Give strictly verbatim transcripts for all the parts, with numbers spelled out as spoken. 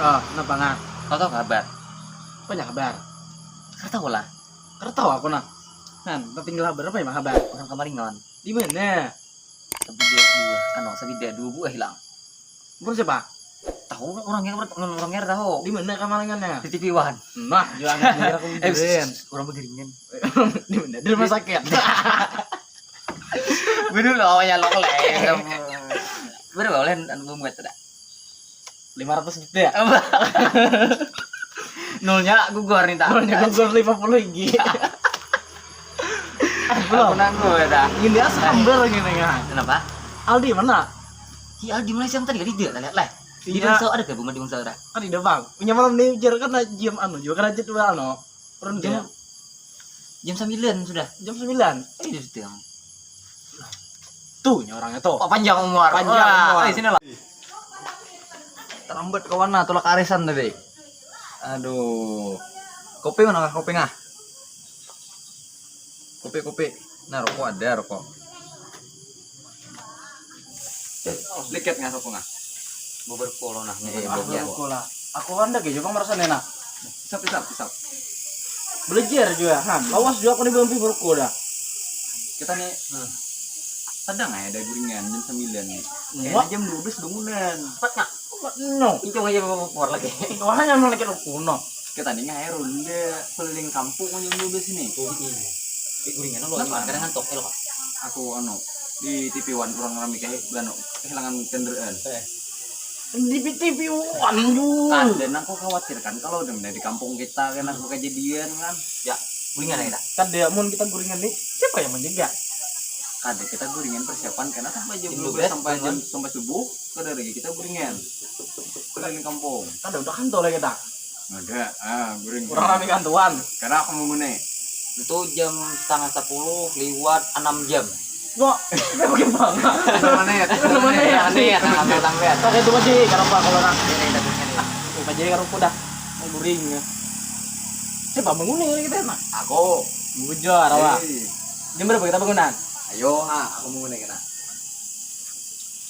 Oh, kenapa, Nga? Kau tahu kabar? Banyak kabar. Kau tahu lah. Kau tahu aku, nah. Nah, tertinggal kabar apa ya, Mak, kabar? Orang Kamaringan. Di mana? Sebidang dua, anu, sebidang dua buah hilang. Bukan siapa? Tahu orang yang, orang yang tahu. Di mana Kamaringannya? Di T V One. Nah, jangan dengar aku. Eh, orang Begeringin. Di mana? Di rumah sakit. Gue dulu awalnya lo lah. Berapa oleh anu membuat tidak? Lima ratus juta. Nolnya gugur nih, tak? Nolnya gugur lima puluh lagi. Belum. Aku nanggu ya, dah. Ini dia sambil gini, ya. Kenapa? Aldi mana? Si Aldi Malaysia yang tadi kan dia, lihat lah. Di Iya. Bangsa ada gabungan di Bangsa ada. Kan tidak, Bang. Punya malam nih, jar kan jam anu juga, kan jadwal, no. Ronde. Jam, jam sembilan sudah. Jam sembilan. Eh, dia datang. Tuh, ini orangnya tuh. Pak panjang umur. Panjang umur. Ayo, sini lah. Terlambat kawan, nah, tulak arisan tadi. Aduh. Kopi mana, kopi ngah? Kopi, kopi. Nah, rokok ada, rokok. Sedikit ngah rokok ngah. Bubur kolo nah. Eh, bubur kolo. Aku kan dah juga merasa enak. Isap, isap, isap. Belajar juga, kan. Lawas juga aku nih belum bubur kolo dah. Kita nih, hmm. Sedang aja ada guringan jam sembilan nih. Kayaknya jam dua belas bangunan. Cepat, Kak. No. Incung aja bawa keluar lagi. Wah, yang lagi rokok, no. Kita nih ngai ronde keliling kampung jam dua belas ini. Oh, iya. Di guringan lo, kenapa? Kadang ngantuk, ya, lo, Kak? Aku, anu, di T V One orang rame kayak, anu, kehilangan kendaraan. Eh. Di T V One juga. Nah, dan aku khawatir kan kalau udah di kampung kita kan aku kejadian kan. Ya, guringan aja dah. Kada, mun kita guringan nih, siapa yang menjaga? Kada, kita guringan persiapan karena sampai jam dua belas sampai jam, sampai subuh, kada lagi kita guringan. Keliling kampung. Kada udah kantor lagi dah. Ada, ah, guring. Kurang rame kantuan. Karena aku mau ngune. Itu jam setengah sepuluh liwat enam jam. Wah, ini bagaimana? Enam menit. Enam menit. Enam menit, enam menit. Pakai itu aja, karena apa kalau nak? Ini, ini, ini. Itu aja, karena aku dah mau guring ya. Siapa bangun ini kita, Mak? Aku. Bujur, awak. Hei. Jam berapa kita bangunan? Ayo, ha, aku mau ngune kena.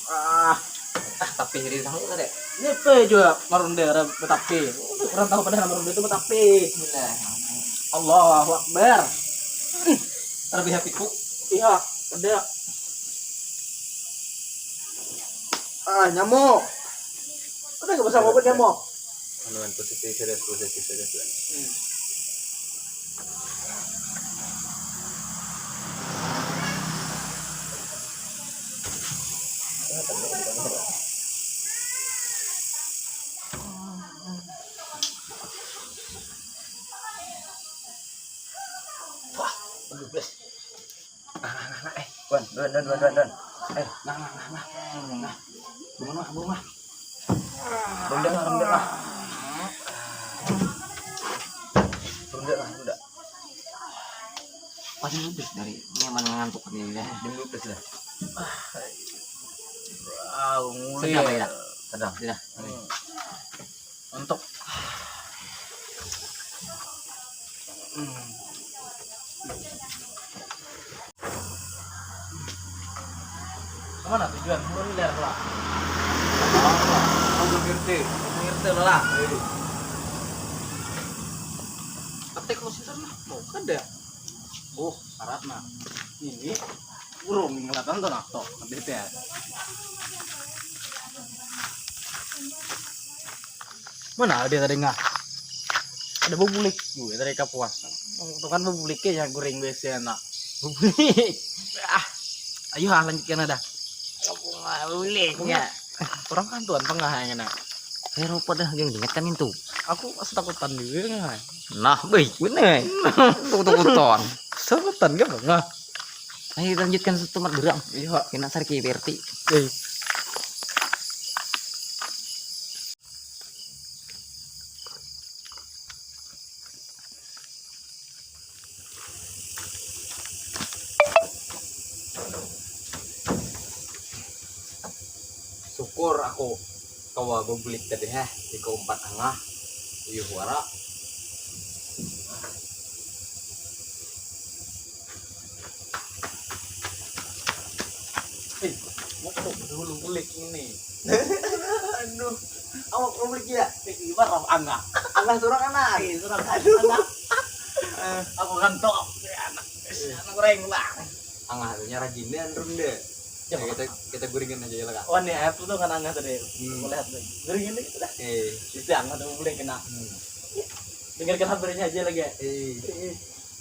Ah, ah, tapi diri tahu kada? Ini apa juga marunda ada betapi. Orang tahu padahal marunda itu betapi. Bismillah. Allahu Akbar. Ada bihapiku. Iya, ada. Ah, nyamuk. Ada nggak pasang obat nyamuk? Anuan positif serius, positif serius, kan. Hmm. Wah, aduh, bes. Nah, nah, nah, nah, eh, Wan, Wan, Wan, Wan, Wan, Wan. Eh, nah, nah, nah, nah, nah. Bangun lah, bangun lah. Ronda lah, ronda lah. Ronda lah, ronda. Pas ini dari nyaman ngantuk nih ya. Jam dua belas lah. Ah, sedang ya? Sedang. Sudah. Hmm. Untuk hmm. Kemana tujuan? Belum hilir lah. Aku ngerti. Ngerti lah. Iya. Ketik mesin sana. Mau kada? Oh, syarat nah. Ini burung kelihatan tuh nah, tuh, nanti ya. Mana ada tadi ngah? Ada bebulik juga tadi kapuas. Itu kan bebulik ya yang goreng biasa enak. Bebulik. Ah, ayo ah, lanjutkan ada. Bebulik ya. Orang kan tuan tengah yang enak. Kayak rupa dah yang ingat kan itu. Aku setakutan juga ngah. Nah, baik bener. Takut-takutan. Setakutan gak bang? Ayo lanjutkan setempat gerang. Iya. Kena sarki P R T. Eh. Syukur aku kawa bebulik tadi heh, di keumpat angah. Uyuh wara. Eh, mau dulu bulik ini. Aduh. Awak publik ya. Ibar apa angah? Angah surang anak. Eh, surang anak. Aku kan tok. Ya, anak. Anak orang lah. Angah tu nya rajinan ronda. Ya, kita kita guringan aja ya lah, Kak. Wah, nih, aku tuh kan angah tadi. Hmm. Aku lihat lagi. Guringan lagi dah. Eh. Itu angah tuh boleh kena. Hmm. Dengarkan kabarnya aja lagi ya. Eh. Eh.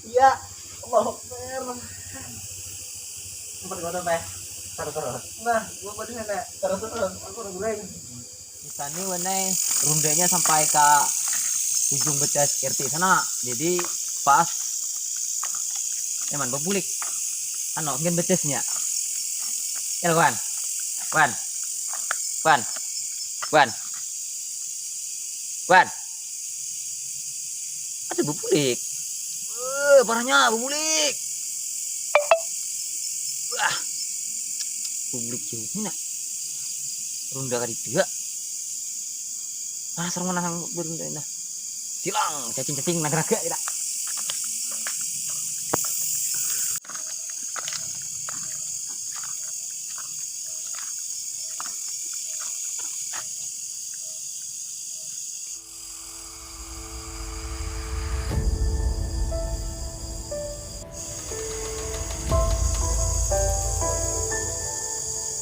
Iya. Allahu Akbar. Empat kota teh. Terus terus. Nah, gua pada sana. Terus terus. Aku udah goreng. Di sana wanai rundanya sampai ke ujung betas R T sana. Jadi pas nyaman bebulik. Anu, mungkin betasnya. Ya, Wan. Wan. Wan. Wan. Wan. Ada bebulik. Eh, parahnya bebulik. Wah. Bebulik jauh ni nak. Runda kali dua. Nah, sarung mana yang berunda nah. Silang, cacing-cacing, naga-naga kita.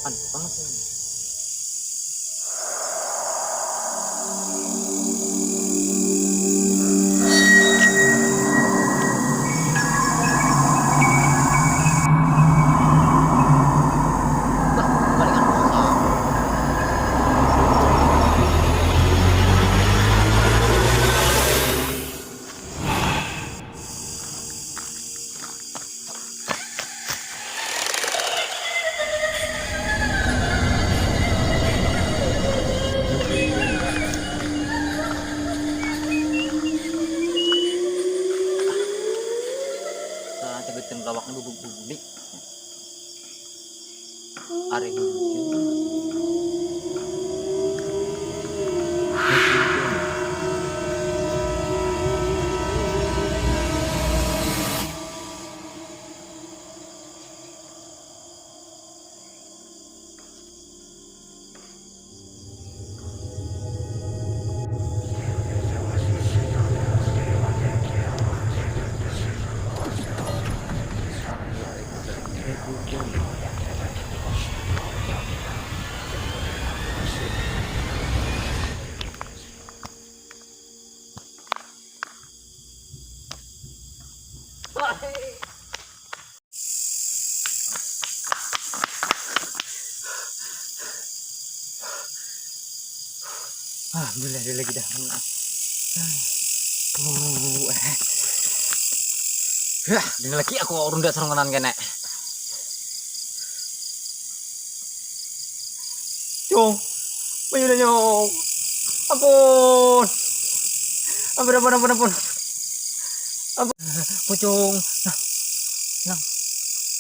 Aduh, panas ini. Nah, cabutkan lawaknya bubuk-bubuk ni. Arih. Alhamdulillah, dia lagi dah. Uh, eh. Hah, ini lagi aku runda sarung kanan kene. Cung, banyu dah, Cung. Ampun. Ampun, ampun, ampun, ampun. Ampun. Pucung. Nah. Hilang.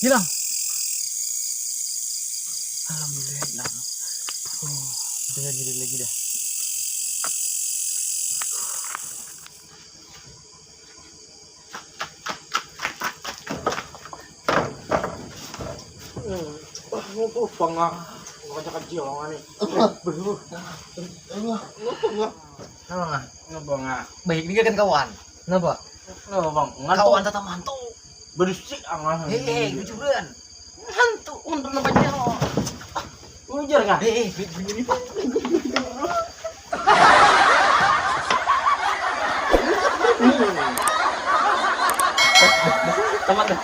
Hilang. Alhamdulillah, hilang. Oh, udah jadi lagi dah. Wah, ngupuh bang ah. Ngajak kecil orang ni. Beluh. Ngupuh bang. Kenapa nggak? Kenapa nggak? Baik, ini kan kawan. Kenapa? Kenapa bang? Ngantuk. Kawan tetap mantu. Berisik angah. Hei, hei, bujuran. Hantu, untung namanya. Ujar kah? Eh, eh, begini, Pak. Teman dah.